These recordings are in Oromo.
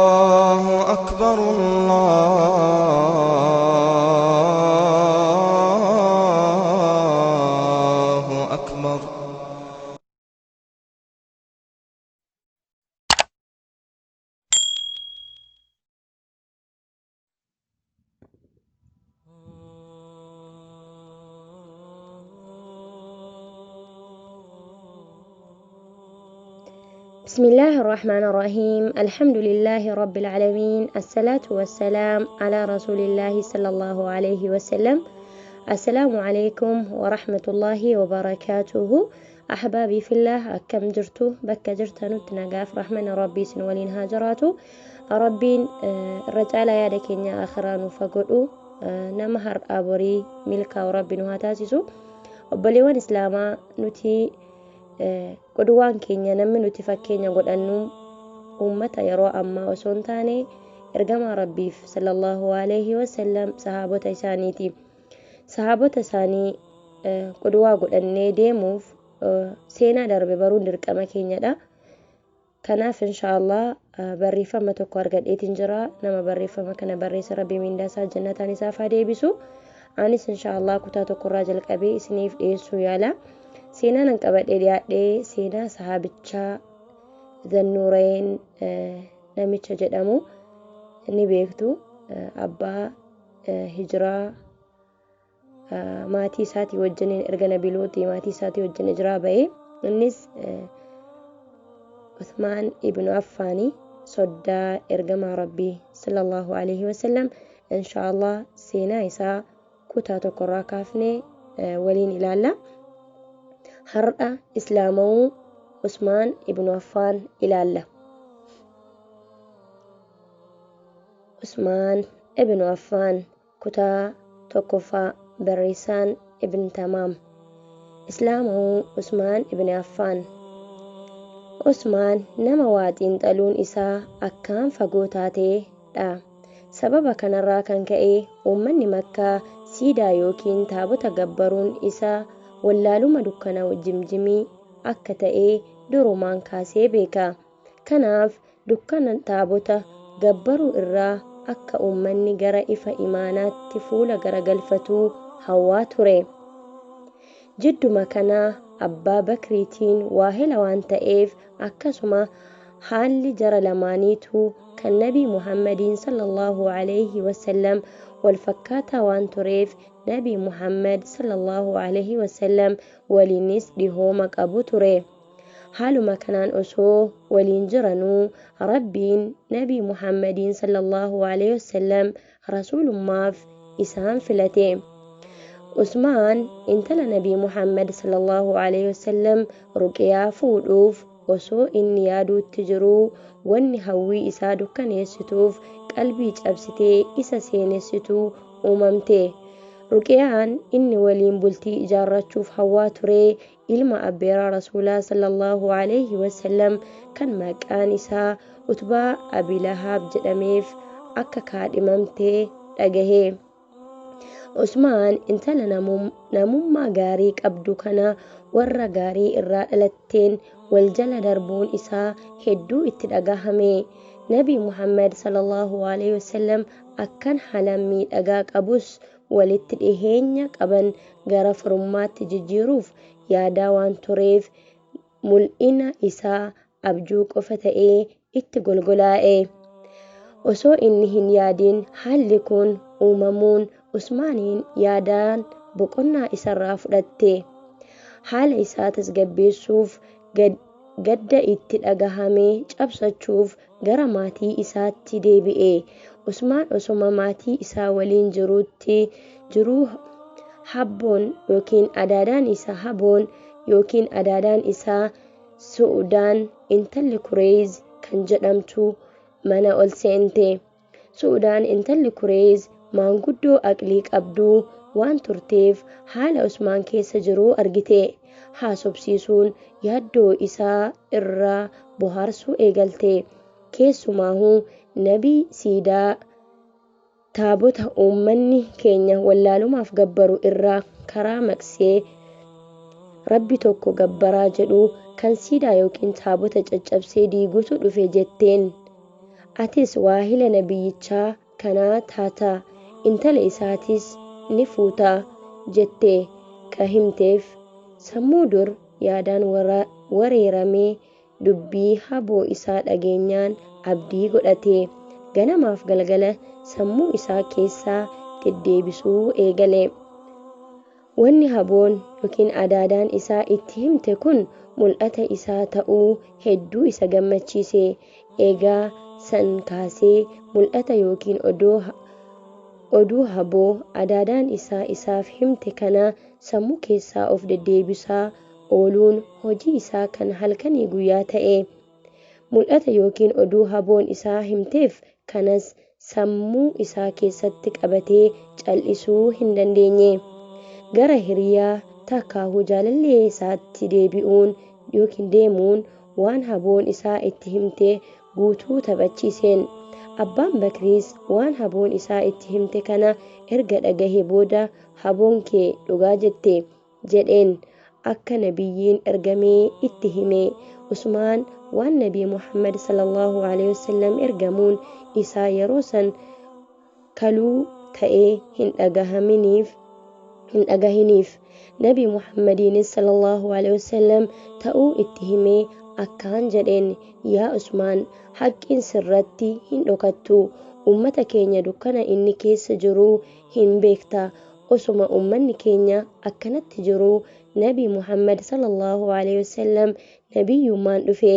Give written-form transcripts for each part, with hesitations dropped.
الله أكبر الله أكبر. بسم الله الرحمن الرحيم. الحمد لله رب العالمين، الصلاة والسلام على رسول الله صلى الله عليه وسلم. السلام عليكم ورحمة الله وبركاته. أحبابي في الله، akkam jirtu? Bakka jirtanutti nagaaf rahmana Rabbii isin waliin haa jiraatu. Rabbiin irra caalaa yaada keenya akhiraa nuuf haa godhu. Nama har'aa borii milkaa'u Rabbi nu haa taasisu. Obboleewwan Islaamaa, nuti qudwaan keenya, namni nuti fakkeenya godhannu, uummata yeroo ammaa osoo hin taane ergamaa Rabbiif sallallahu alaihi wasallam, sahaabota isaaniiti. Sahaabota isaanii qudwaa godhannee deemuuf seenaa darbe baruun dirqama keenyadha. Kanaaf inshaallah barreeffama tokko argadheetiin jira. Nama barreeffama kana barreessa Rabbi mindaa isaa jannataan isaaf haa deebisu. Anis inshaallah kutaa tokkorraa jalqabee isiniif dhiyeessuu yaala. Seenaan an qabadhee dhiyaadhee seenaa sahaabichaa Zannuureen namicha jedhamu ni beektu. Abbaa hijiraa, maatii isaatii wajjin erga Nabi Luuxii maatii isaatii wajjin hijiraa ba'e. Innis Uthmaan ibnu Affaanii, soddaa ergamaa Rabbii sallallahu alaihi wasallam. Inshaallah seenaa isaa kutaa tokkorraa kaafnee waliin ilaalla. Har'a islaamawuu Usmaan ibnu Affaan ilaalla. Usmaan ibnu Affaan, kutaa tokkoffaa, barreessaan Ibn Tamaam. Islaamawuu Usmaan ibn Affaan. Usmaan nama waa xiinxaluun isaa akkaan fagoo taateedha. Sababa kanarraa kan ka'e uummanni Makkaa siidaa yookiin taabota gabbaruun isaa wallaaluma dukkana jimjimii akka ta'e durumaan kaasee beeka. Kanaaf dukkana taabota gabbaruu irraa akka uummanni gara ifa imaanaatti fuula garagalfatu hawwaa ture. Jidduma kana Abbaa Bakriitiin waahela waan ta'eef, akkasuma haalli jara lamaaniitu kan Nabii Muhammadiin sallallahu alaihi wasallam wal fakkaataa waan tureef, Nabii Muhammad sallallahu alaihi wasallam waliinis dhihooma qabu ture. Haaluma kanaan osoo waliin jiranuu Rabbiin Nabii Muhammadiin sallallahu alaihi wasallam rasuulummaaf isaan filate. Usmaan intala Nabii Muhammad sallallahu alaihi wasallam Ruqiyaa fuudhuuf osoo inni yaaduutti jiruu, wanni hawwii isaa dukkaneessituuf qalbii cabsitee isa seenessitu uumamte. Ruqiyaan inni waliin bultii ijaarrachuuf hawwaa ture ilma abbeeraa Rasuulaa sallallahu alaihi wasallam kan maqaan isaa Utbaa Abilahaab jedhameef akka kaadhimamte dhagahe. Usmaan intala namummaa gaarii qabdu kana warra gaarii irraa dhalatteen wal jala darbuun isaa hedduu itti dhagahame. Nabii Muhammad sallallahu alaihi wasallam akkan haalaan miidhagaa qabus walitti dhiheenya qaban gara firummaatti jijjiiruuf yaadaa waan tureef mul'ina isaa abjuu qofa ta'ee itti golgolaa'e. Osoo inni hin yaadin haalli kun uumamuun Usmaaniin yaadaan boqonnaa isarraa fudhatte. Haala isaa tasgabbeessuuf, gadda itti dhagahame cabsachuuf gara maatii isaatti deebi'e. Usmaan osoma maatii isaa waliin jiruutti jiruu habboon yookiin adaadaan isaa, haboon yookiin adaadaan isaa Su'udaan intalli Kureez kan jedhamtu mana ol seente. Su'udaan intalli Kureez maanguddoo aqlii qabduu waan turteef haala Usmaan keessa jiruu argite. Haasofsiisuun yaaddoo isaa irraa bohaarsuu eegalte. Keessumaahuu Nabii siidaa taabota uummanni keenya wallaalumaaf gabbaru irraa karaa maqsee Rabbi tokko gabbaraa jedhu kan siidaa yookiin taabota caccabsee diigutu dhufe jetteen. Atis waahila nabiyyichaa kanaa taata, intala isaatis ni fuuta jette ka himteef. Sammuu dur yaadaan wareeramee dubbii haboo isaa dhageenyaan abdii godhate. Ganamaaf galgala sammuu isaa keessaa deddeebisuu eegale. Wanni haboon yookiin adaadaan isaa itti himte kun mul'ata isaa ta'uu hedduu isa gammachiise. Eegaa san kaasee mul'ata yookiin oduu haboo adaadaan isaa isaaf himte kana sammuu keessaa of deddeebisaa ooluun hojii isaa kan halkanii guyyaa ta'e. Mul'ata yookiin oduu haboon isaa himteef kanas sammuu isaa keessatti qabatee cal'isuu hin dandeenye. Gara hiriyaa takkaahuu jaalallee isaatti deebi'uun yookiin deemuun waan haboon isaa itti himte guutuu taphachiiseen. Abbaan Bakriis waan haboon isaa itti himte kana erga dhagahe booda haboon kee dhugaa jette jedheen. Akka nabiyyiin ergamee itti hime. Usmaan waan Nabii Muhammad sallallahu alaihi wasallam ergamuun isaa yeroo san kaluu ta'ee hin dhagahiniif Nabi Muhammadiinis sallallahu alaihi wasallam ta'uu itti himee akkaan jedheen, yaa Usmaan, haqqiin sirratti hin dhokattu, ummata keenya dukkana inni keessa jiru hin beekta. Osuma ummanni keenya akkanatti jiru Nabi Muhammad sallallahu alaihi wasallam nabiyyummaan dhufe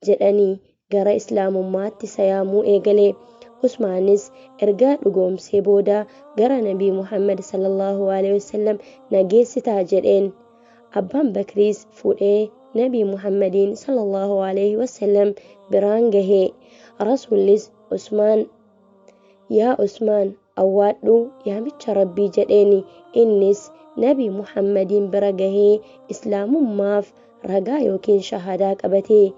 jedhanii gara islaamummaatti sayaamuu eegale. Usmaanis ergaa dhugoomsee booda gara Nabii Muhammad sallallahu alaihi wasallam nageessitaa jedheen. Abbaan Bakriis fuudhee Nabii Muhammadiin sallallahu alaihi wasallam biraan gahe. Rasuullis Usmaan, yaa Usmaan, awwaadhu yaamicha Rabbii jedheeni. Innis Nabii Muhammadiin bira gahee islaamummaaf ragaa yookiin shahadaa qabate.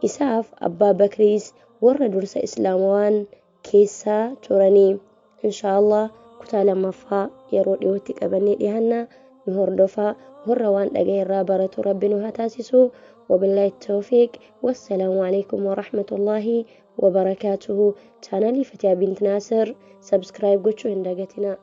Isaaf Abbaa Bakriis warra dursa islaamawaan keessaa turanii. Inshaallah kutaa lammaffaa yeroo dhiyootti qabannee dhiyaanna. Nu hordofaa. Warra waan dhagahe irraa baratu Rabbi nu haa taasisu. Wabillahi tawfiiq. Wassalaamu alaikum warahmatullaahi wabarakaatuhu. Chaanalii Fatiyaa Bint Naasir sabskiraayib gochuu hin dagatinaa.